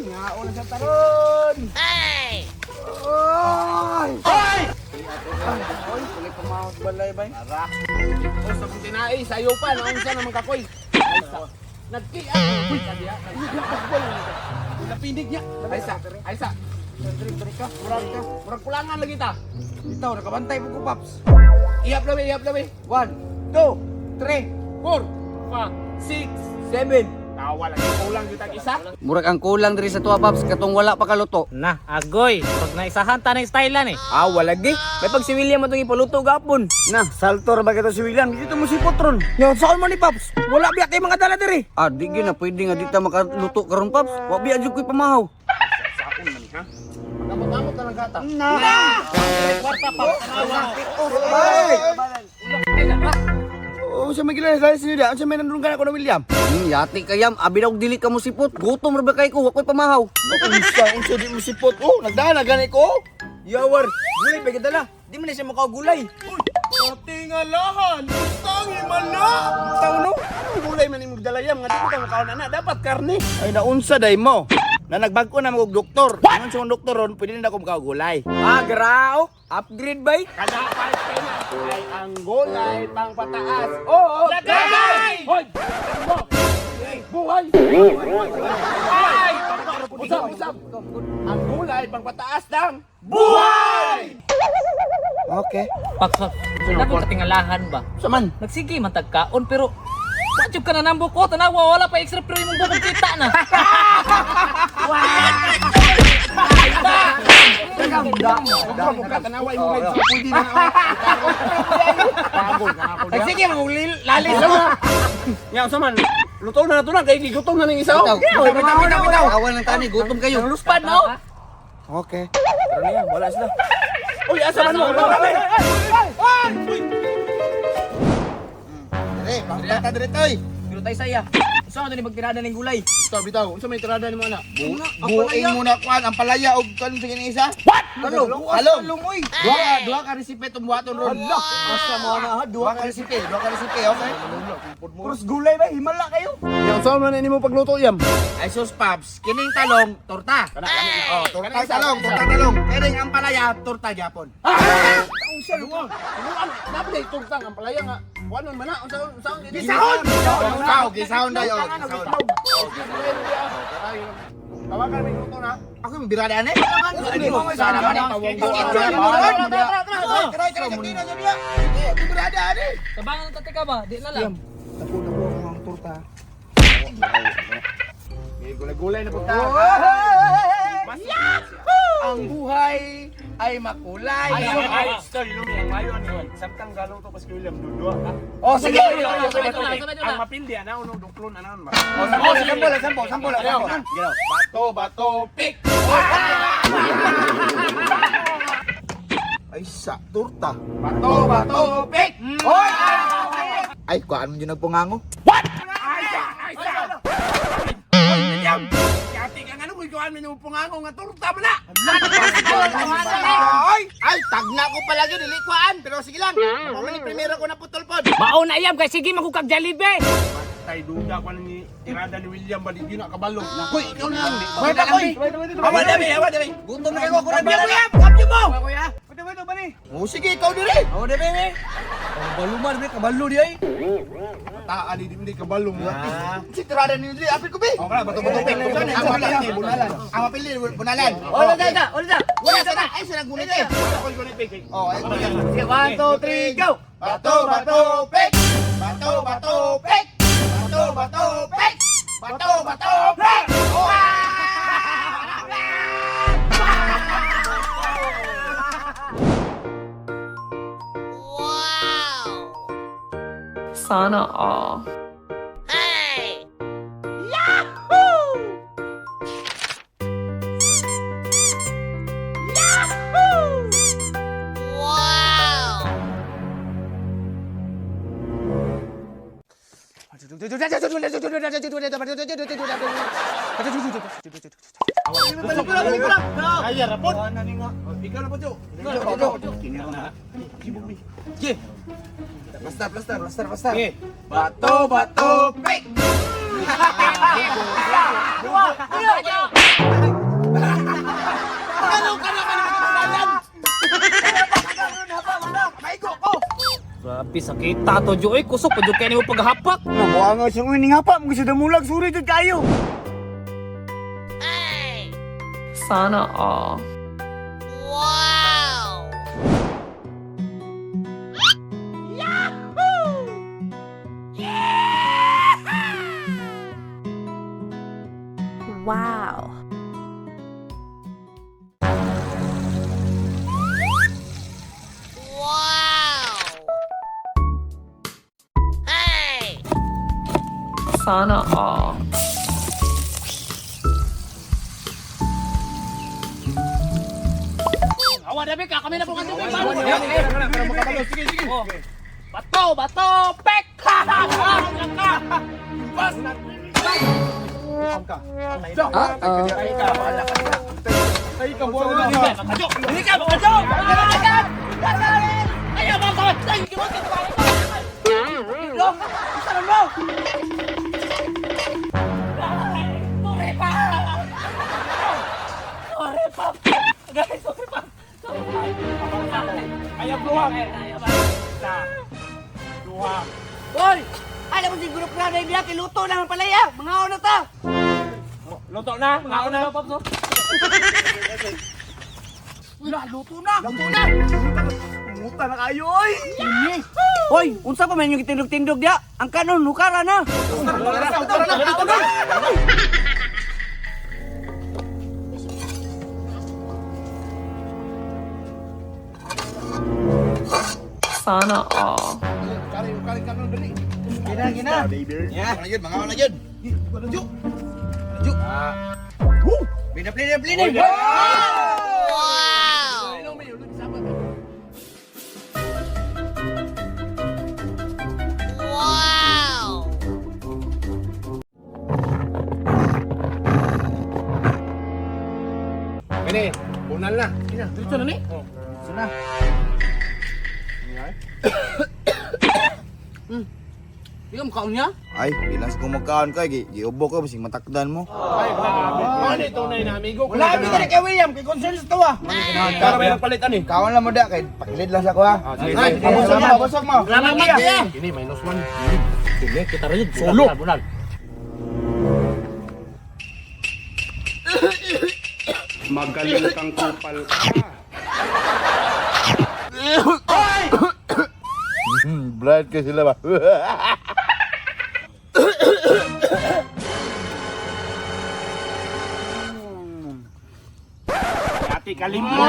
Ngaon sa taron. Ay! Oy! Oy! Oy, puli pamahos balay bay. Tara. O sa kong tinai, sayo pa, naunsa naman kakoy. Ay sa. Nagkiat. Uy, kadiya. Napinig niya. Ay sa, ay sa. Diri diri ka. Murag ka. Murag kulangan lagi ta. Itaw nakabantay po ko, Paps. Ihap labi, ihap labi. 1 2 3 4, 5, 6, 7. Tawa lagi kulang kita isa. Murag ang kulang diri sa tuwa, Paps, katong wala pa kaluto. Na, agoy. Pag naisahan ta ng style eh. Ah, walagi. May pag si William atong ipaluto gapon. Na, saltor ba kato si William? Dito mo si Potron. Nya saan man ni Paps? Wala biya kay mga dala diri. Ah, di gyud na pwede nga di ta makaluto karon, Paps. Wa biya jud ko'y pamahaw. Saon man ha. Magamot-gamot na lang kata. Na! Kwarta pa. Ay! Oh, sa may gilala sa sinyo da, unsa may nandunggan ako na William? Yati kayam, abi na og dili ka mo sipot. Gutom ra ba kay ko, wa ko'y pamahaw. Unsa unsa di mo sipot? Oh, nagdaan na gani ko. Yawar, gulay pa dala. Di man na siya makagulay. Patingalahan, gustang himala. Taw no? Anong gulay man imong dalayam nga di ko makaon ana, dapat karne. Ay naunsa day mo. Na nagbag-o na mag doktor. Ingon sa akong doktor ron, pwede na ako makagulay. Ah, grao. Upgrade bay. Kada parte na ay ang gulay pang pataas. Oo, lagay! Hoy! Buhay! Buhay! Usap, usap! Ang gulay pang pataas ng buhay! Okay. Pak, pak. Dapat katingalahan ba? Saman? Nagsige man tagkaon pero wa jud ka na nambok ko tanawa wala pa extra pero imong bukog kita na. Huwag ka tanawa imong live sa pwede na ako. Pagod na ako. Ay, sige, magulil. Lalis. Nya unsa man? Luto na na to na kay gigutom na ning isa. oh. Bitaw, bitaw, bitaw, bitaw. Awan lang tani, gutom kayo. Luspad no. Okay. Pero niya, wala sila. Uy, asa man mo? Dire, pangtata dire toy. Pero tayo saya. Unsa man to ni pagtirada ning gulay? Bitaw, bitaw. Unsa may tirada nimo ana? Buing mo na kuan ang palaya og kan sa kini isa. What? Talong. Talong. Lumoy. Duha duha ka resipe tong buhaton ron. Asa mo na ha, Duha ka resipe, duha ka resipe, okay? Puros gulay bay, himala kayo. Nya unsa man nimo pagluto yam? Ay sus Paps, kining talong torta. Oh, torta talong, torta talong. Kining ang palaya, torta gyapon. Unsa luwa? Luwan, dapat ay turtang ang palaya nga. Kuanon man na, unsa unsa Gisahon! Gisahon, gisahon dayo, gisahon. Tawagan may luto na. Ako yung birada ane. Sana man Try, try, try, try, birada ane. Tabangan ta tika ba? Di na lang. Tapo na po ang torta. May gulay-gulay na punta. Ang buhay ay makulay. Ay, sorry, lumi ang mayo ani. Samtang galuto pas William dudua. Oh, sige. Ang mapildi ana uno duklon ana ba. Oh, sampol, sampol, sampol, sampol, sampol. Bato, bato, pick. Ay, sa torta. Bato, bato, pick. Hoy! Ay, kuan mo dyan nagpungango. Ay, sa, ay, sa. Hoy, William. Yati ka nga nung kuan mo pungango nga turta mo na. Ay, ay, tagna ko palagi dili kuan, pero sige lang. Mao man ni primero ko na putol pod. Mao na iyam kay sige man kag Jollibee. Tay duda ko ni tirada ni William ba di gyud na kabalo. Hoy, ikaw na lang. Hoy, pakoy. Awa dami, awa dami. Gutom na kayo ako Kapyo mo yan, kapyo mo. Kuya. Oh, sige, ikaw diri. Awa de be. Kabalo man, be, kabalo di ay. Taa di di kabalo mo. Si tirada ni diri, apil ko be. Oh, kala bato bato pick. Ang mapildi, bunalan. Ang mapildi, bunalan. Wala ta, wala ta. Wala sana, ay sana gunit eh. Ako ko ni pick. Oh, ay kuya. Sige, 1 2 3 go. Bato, bato, pick. Bato, bato, pick. Bato, bato, pick. Bato, bato, pick. Oh! Sana all. Ay, rapod. Ikaw na po, Jo. Plaster, plaster, plaster, plaster. Okay. Bato, bato, pick. Dua, dua. Grabe sakita to jo. Oy, kusog pa jud kay nimo paghapak. Nabuha nga siyang uy, ningapa. Mga sa damulag, suri jud kayo. Sana all. Wow. Sana all. Awa dabi ka kami na po kanto. Sige, sige. Bato, bato, pek. Ha ha ha. Bas. Ay, ka buwan na. Dili ka, makajo. Ayaw ba ka? Ay, gibuti ka. Long, isa mo. Sorry pa. Sorry pa. Guys, sorry pa. Sorry pa. Ayaw duha. Isa. Duha. Hoy! Alam mo siguro na na niya, kiluto na ang palaya. Mga na ta. Luto na, mga una. Luto na. Muta na kayo, oy. Hoy, unsa pa man yung gitindog-tindog diya? Ang kanon hukara na. Sana all. Gina, gina. Yeah. Mga yun, mga yun. Ju. Ju. Plina, plina, plina. Kini, bunal na. Diretso na ni. Di ka mukhaon niya? Ay, bilang sa kumakaon ka, giubo ka, basing matakdan mo. Ay, grabe. Ano tunay na amigo? Wala ka na kay William, kay concern sa tuwa. Para may palitan eh. Kawan lang mo da, kay pakilid lang sa ko ha. Sige, Ay, sige. busog mo, busog mo. Salamat niya. Kini, -1. Sige, kita rin. Solo. Bunal. Magaling kang kupal ka. Blind ka sila ba? Ati kalimpo.